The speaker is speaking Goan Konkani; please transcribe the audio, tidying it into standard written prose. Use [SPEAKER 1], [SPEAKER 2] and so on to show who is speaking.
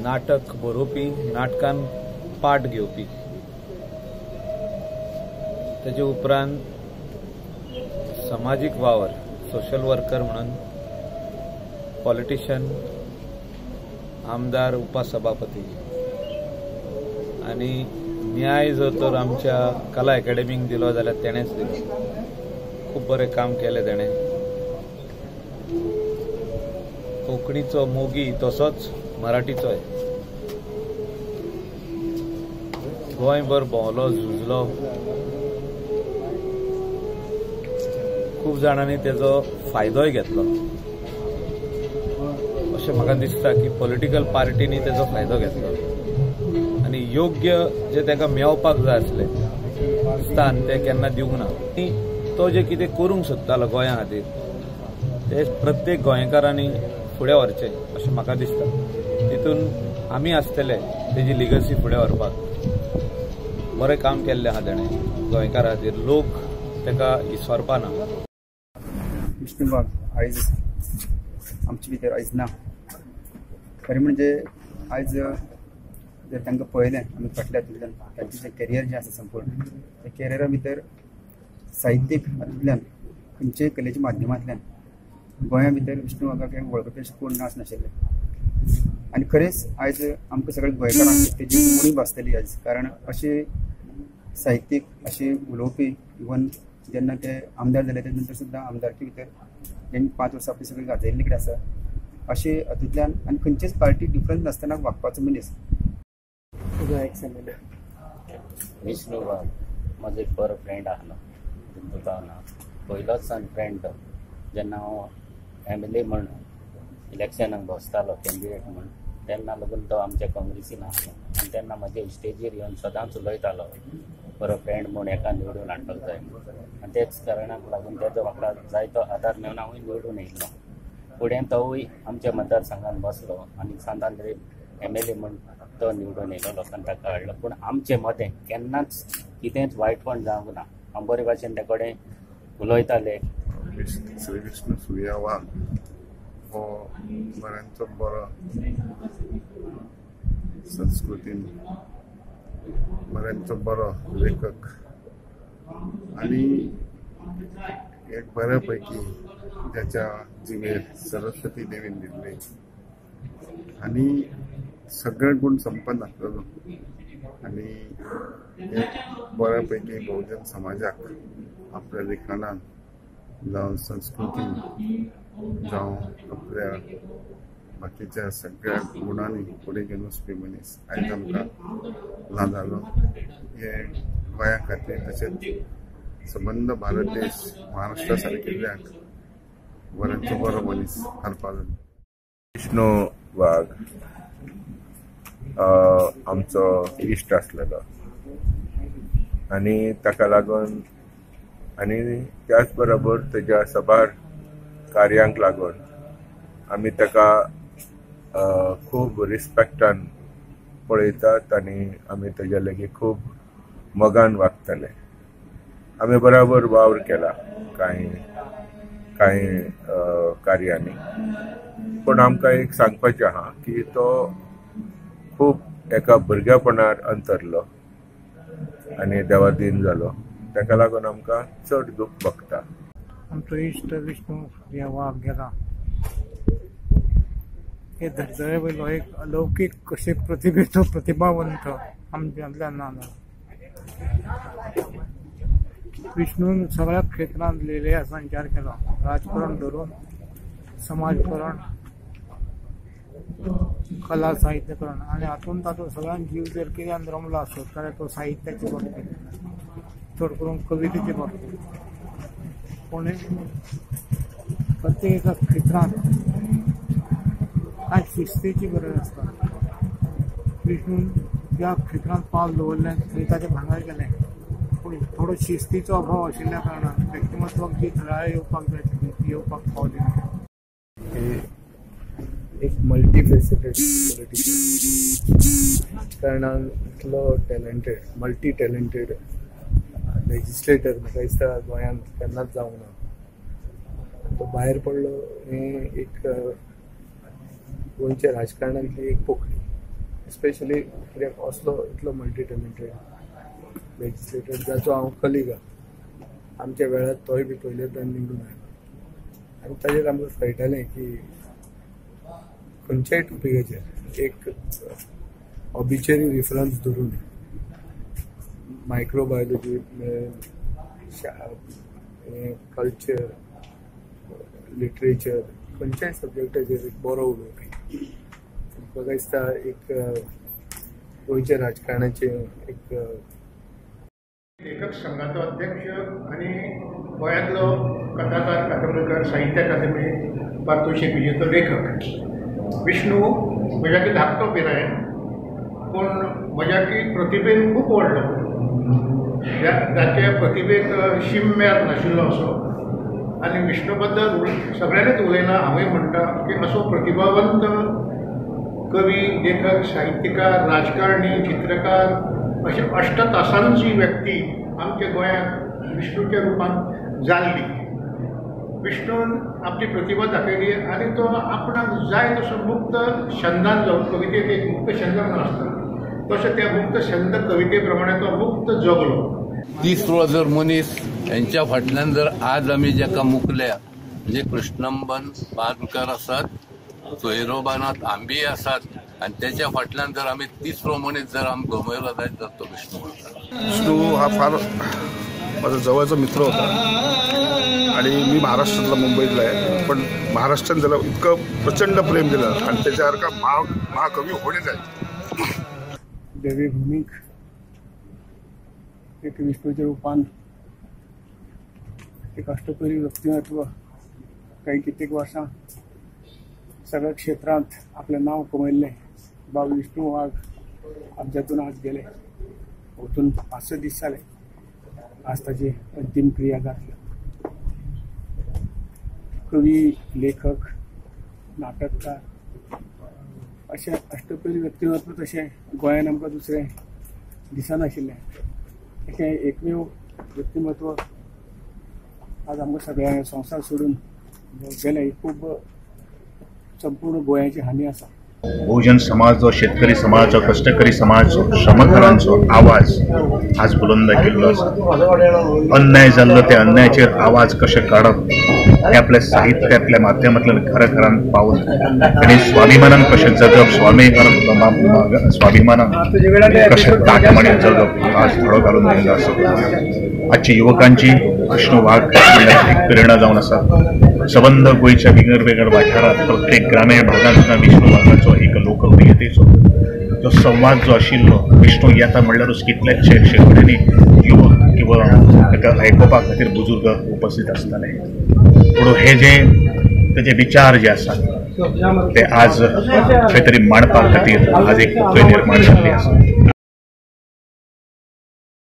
[SPEAKER 1] नाटक बरोवपी, नाटकान पार्ट घेवपी. ताजे उपरांत समाजीक वावर, सोशल वर्कर म्हणून, पॉलिटिशियन, आमदार, उपसभापती आनी न्याय जर तर आमच्या कला एकेडमीक दिलो जाल्यार तेणेच दिलो. खूब बरें काम केलें तेणें. कोंकणीचो मोगी तसोच मराठीचोय. गोंयभर भोंवलो, झुजलो. खूब जाणांनी तेजो फायदोय घेतलो. अशें म्हाका दिसता की पॉलिटिकल पार्टींनी तेजो फायदो घेतलो आनी योग्य जे ताका मेळपाक जाय आसलें स्थान तें केन्ना दिवंक ना. आनी तो जे कितें करूंक सोदतालो गोंया खातीर ते प्रत्येक गोंयकारांनी फुडें व्हरचें अशें म्हाका दिसता. तितून आमी आसतले तेजी लिगसी फुडें व्हरपाक. बरें काम केल्लें आहा तेणें गोंयकारा खातीर. लोक ताका इसोरपा ना.
[SPEAKER 2] विष्णू वाघ आयज आमचे भितर आयज ना. खरें म्हणजे आयज जर तांकां पळयलें आमी फाटल्या हातूंतल्यान तांचें जें करियर जें आसा संपूर्ण त्या करियरा भितर साहित्यीक हातूंतल्यान खंयच्याय कलेच्या माध्यमांतल्यान गोंया भितर विष्णू वाघाक वळखपी अशें कोण नाच नाशिल्लें. आनी खरेंच आयज आमकां सगळ्या गोंयकारांक तेजी उणीव भासतली आयज, कारण अशे साहित्यीक अशे उलोवपी इवन जेन्ना ते आमदार जाले ते नंतर सुद्दां आमदारकी भितर जेन्ना 5 वर्सां आपली सगळी गाजयल्ली कडेन आसा अशें हातूंतल्यान आनी खंयचेच पार्टी डिफरंस नासतना वागपाचो मनीस.
[SPEAKER 3] विष्णू वाघ म्हजो एक बरो फ्रेंड आहलो. तुका पयलोच सान फ्रेंड तो. जेन्ना हांव एम एल ए म्हण इलेक्शनाक बसतालो कॅन्डिडेट म्हण तेन्ना लागून तो आमच्या काँग्रेसीन आसलो आनी तेन्ना म्हजे स्टेजीर येवन सदांच उलयतालो बरो फ्रेंड म्हूण एका निवडून हाडपाक जाय. आनी तेच कारणाक लागून तेजो म्हाका जायतो आदार मेळून हांवूय निवडून येयल्लो. फुडें तोवूय आमच्या मतदारसंघान बसलो आनी सांतांद्रे एम एल ए म्हण तो निवडून येयलो, लोकांनी ताका हाडलो. पूण आमचे मदें केन्नाच कितेंच वायटपण जावंक ना. हांव बरे भाशेन ते कडेन उलयताले.
[SPEAKER 4] श्री विष्णू सुर्या वाघ हो बऱ्यांचो बरो संस्कृतीन बऱ्यांचो बरो लेखक आनी एक बऱ्या पैकी ज्याच्या जिणेर सरस्वती देवीन दिल्ली आनी सगळे गुण संपन्न आसलेलो आनी एक बऱ्या पैकी बहुजन समाजाक आपल्या लिखाणान जावं संस्कृतीन जावं आपल्या बाकीच्या सगळ्या गुणांनी फुडें घेवन वचपी मनीस आयज आमकां ना जालो. हें गोंया खातीर तशेंच संबंद भारत देश महाराष्ट्रा सारकिल्ल्याक बऱ्यांचो बरो मनीस हारपा जालो.
[SPEAKER 5] विष्णू वाघ आमचो इश्ट आसलेलो आनी ताका लागून आनी त्याच बरोबर तेज्या साबार कार्यांक लागून आमी ताका खूब रिस्पेक्टान पळयतात आनी आमी तेज्या लागीं खूब मोगान वागताले. आमी बराबर वावर केला कांय कांय कार्यांनी. पूण आमकां एक सांगपाचें आहा की तो खूब एका भुरग्यापणार अंतरलो आनी देवादीन जालो. ताका लागून आमकां चड दूख भोगता.
[SPEAKER 6] आमचो इश्ट विष्णू सुर्या वाघ गेला हे धर्तरे वयलो एक अलौकीक कशे प्रतिभेचो प्रतिभावंत आमच्यांतल्यान ना जाला. विष्णून सगळ्या क्षेत्रांत लिले संचार केलो. राजकारण धरून समाजकारण, कला साहित्यकरण आनी हातूंत ताचो सगळ्यान जीव जर कित्यान रमलो आसत जाल्यार तो साहित्याचे बाबतींत, चड करून कवितेचे बाबतींत. पूण प्रत्येक एका क्षेत्रांत कांय शिस्तीची गरज आसता. विष्णून ज्या क्षेत्रांत पावल दवरलें थंय ताचें भांगर गेलें. पूण थोडो शिस्तीचो अभाव आशिल्ल्या कारणान व्यक्तिमत्वाक जी थळाय येवपाक जाय ती येवपाक पावली ना.
[SPEAKER 7] एक मल्टीफेसिटेड पॉलिटिशियन कारणान इतलो टॅलेंटेड, मल्टी टॅलेंटेड लेजिस्लेटर म्हाका दिसता गोंयांत केन्नाच जावंक ना. तो भायर पडलो हें एक गोंयच्या राजकारणांतली एक पोकळी. स्पेशली कित्याक असलो इतलो मल्टी टॅलेंटेड लेजिस्लेटर जाचो हांव कलिग आहा, आमच्या वेळार तोय बी पयलेच निवडून आयलो आनी ताजेर आमकां कळटालें की खंयच्याय टॉपिकाचेर एक ऑबिचरी रिफरन्स धरून मायक्रोबायोलॉजी, कल्चर, लिटरेचर, खंयच्याय सब्जेक्टाचेर एक बरो उलोवपी. म्हाका दिसता एक गोंयच्या राजकारणाचें एक
[SPEAKER 8] लेखक संघाचो अध्यक्ष आनी गोंयांतलो कथाकार, कादंबरीकार, साहित्य अकादमी पारितोशीक विजेतो लेखक विष्णू म्हज्याकी धाकटो पिरायेन, पूण म्हज्याकी प्रतिभेन खूब व्हडलो. ताचे प्रतिभेक शीम मेर नाशिल्लो असो. आनी विष्णू बद्दल सगळ्यांनीच उलयलां, हांवूय म्हणटा की असो प्रतिभावंत कवी, लेखक, साहित्यकार, राजकारणी, चित्रकार अशे अष्टतासांची व्यक्ती आमच्या गोंयांत विष्णूच्या रुपान जाल्ली. विष्णून आपली प्रतिभा दाखयली आनी तो आपणाक जाय तसो मुक्त छंदान जावन, कवितेक एक मुक्त छंद म्हणून आसता तशें त्या मुक्त छंद कविते प्रमाणे तो मुक्त जगलो.
[SPEAKER 9] तिसरो जर मनीस हेंच्या फाटल्यान जर आज आमी जेका मुकल्या म्हणजे कृष्णंबन बांदकर आसात, सोयरोबानात आंबी आसात आनी तेच्या फाटल्यान जर आमी तिसरो मनीस जर आमी गमयलो जायत तर तो विष्णू.
[SPEAKER 4] विष्णू हा फार माझा जवळचा मित्र होता आणि मी महाराष्ट्रातला, मुंबईतला आहे, पण महाराष्ट्राने त्याला इतकं प्रचंड प्रेम दिलं आणि त्याच्यासारखा महाकवी होणे जाय.
[SPEAKER 6] देवी भूमीक एक विष्णूच्या रूपान एक अष्टपैलू व्यक्तिमत्व काही कित्येक वर्सां सगळ्या क्षेत्रांत आपलें नांव कमयल्लें बाब विष्णू वाघ आमच्यातून आज गेले. वचून 5-6 दीस जाले. आज ताची अंतीम क्रिया जातली. कवी, लेखक, नाटककार अशें अष्टपैलू व्यक्तिमत्व तशें गोंयांत आमकां दुसरें दिसनाशिल्लें. अशें एकमेव व्यक्तिमत्व आज आमकां सगळ्या संवसार सोडून गेलें. ही खूब संपूर्ण गोंयाची हानी आसा.
[SPEAKER 10] बहुजन समाज जो शेतकरी समाज, जो कष्टकरी समाज, श्रमकारांचो आवाज आज बुलंद केल्लो आसा. अन्याय जाल्लो त्या अन्यायाचेर आवाज कशें काडप हें आपल्या साहित्यांतल्या माध्यमांतल्यान खऱ्या खऱ्यान पावून आनी स्वाभिमानान कशें जगप, स्वाभिमानान कशें ताटमाने जगप आज धडो घालून दिल्लो आसा. आजच्या युवकांची विष्णू वाघ म्हणल्यार एक प्रेरणा जावन आसा. सबंद गोंयच्या विंगड विंगड वाठारांत प्रत्येक ग्रामीण भागांत सुद्दां विष्णू वाघाचो एक लोकप्रियतेचो जो संवाद जो आशिल्लो, विष्णू येता म्हणल्यारूच कितल्याशे शेंकड्यांनी युवक किंवा ताका आयकुपा खातीर बुजुर्ग उपस्थित आसताले. पूण हे जे तेजे विचार जे आसात ते आज खंय तरी मांडपा खातीर आज एक उकय निर्माण जाल्ली आसा.